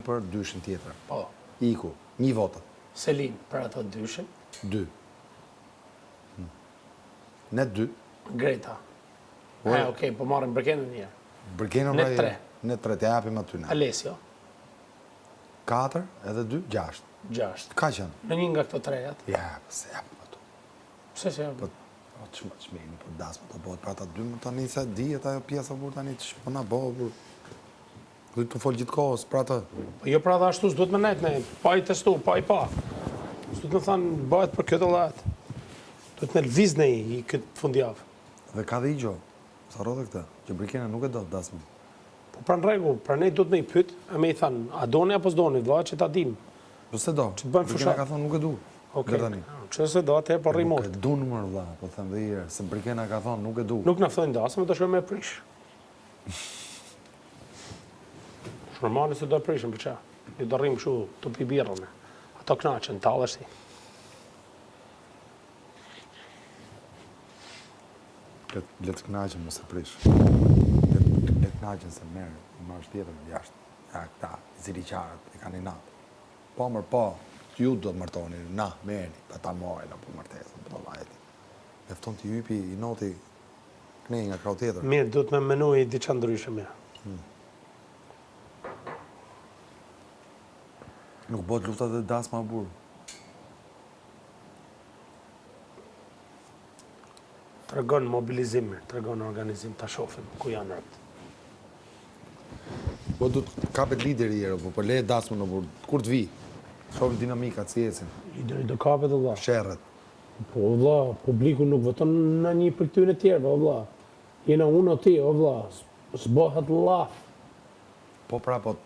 për dyshin tjetër. Po. Iku, një votë. Selin për ato dyshin. Dy. Hmm. Ne dy. Greta. Po. E, okej, po marrim Brkenën një herë. Brkenën Ne tre. Ne tre, t'ja japim aty ne. Alesio. Katër, edhe dy, gjashtë. Gjashtë. Ka qenë. Në një nga këto trejat. Ja, po s'e japim ato. Pse s'e japim? Po, po ç'më çmeni, po dasmë do bëhet për ata dy më tani se dihet ajo pjesa burr tani ç'po na bëhet burr. Do të fol gjithë kohës për atë. Po jo pra dhe ashtu s'duhet me nejt ne, pa i testu, pa i pa. S'duhet me thanë bëhet për këtë dhe atë. Duhet me lëviz ne i këtë fundjavë. Dhe ka dhe i gjo, sa rrodhe këtë, që Brikena nuk e do dasmën. Po pra në rregull, pra ne duhet me i pyet, e me i thanë, a doni apo s'doni, vëlla, që ta dim. Po s'e do. Që të bëjmë Brikena ka thonë nuk e du. Okej. Okay. Tani. Që s'e do, atëherë po rri Nuk e du numër vëlla, po them dhe një herë, se Brikena ka thonë nuk e du. Nuk na ftojnë dasmë, do shkojmë me prish. Është normale se do e prishim, për ça? Ne do rrim kështu, të pi birrën. Ato kënaqen, tallesh ti. Le, le të kënaqen, mos e prish. Le, le të kënaqen se merr, imazh tjetër jashtë. Ja, këta, ziliqarët, e kanë inat. Po, mër, po, ju do të martoni, na, merrni, pa ta marrin apo martesën, po vajti. Mjafton t'i hypi inati knej nga krahu tjetër. Mirë, duhet me menu i diçka ndryshe mirë. Hmm. Nuk bëhet lufta dhe dasma burrë. Tregon mobilizim, tregon organizim, ta shofim ku janë robt. Po do të kapet lideri i herë, po po le dasmën në burrë. Kur të vi? Shohim dinamikat si ecin. Lideri do kapet o vlla. Sherret. Po o vlla, publiku nuk voton në një për këtyre tjerëve o vlla. Jena unë o ti o vlla, s'bohet llaf. Po pra po.